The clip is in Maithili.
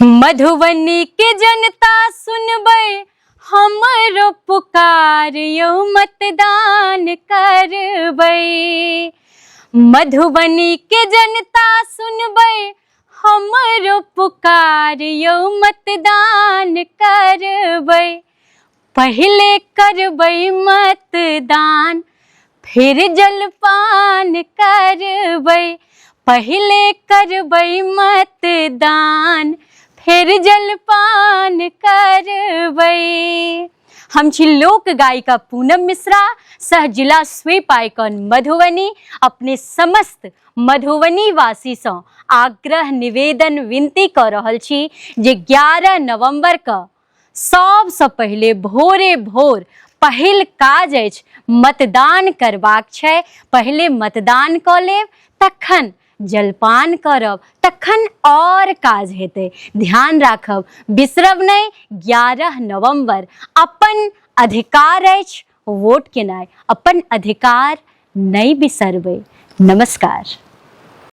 मधुबनी के जनता सुनबै हमरो पुकार यौ मतदान करबै। मधुबनी के जनता सुनबै हमरो पुकार यौ मतदान करबै। पहिले करबै मतदान फिर जलपान करबै। पहिले करबै मतदान फिर जलपान करबै। हम छी लोक गायिका पूनम मिश्रा, सह जिला स्वीप आइकॉन मधुबनी। अपने समस्त मधुबनी वासी सँ आग्रह निवेदन विनती कऽ रहल छी जे 11 नवंबर क सबसँ पहिले भोरे भोर पहिल काज अछि मतदान करबाक छै। पहिले मतदान कऽ लेब, तखन जलपान करब, तखन और काज हेतै। ध्यान राखब, बिसरब नहि, 11 नवंबर अपन अधिकार अछि वोट केनाइ, अपन अधिकार नहि बिसरबै। नमस्कार।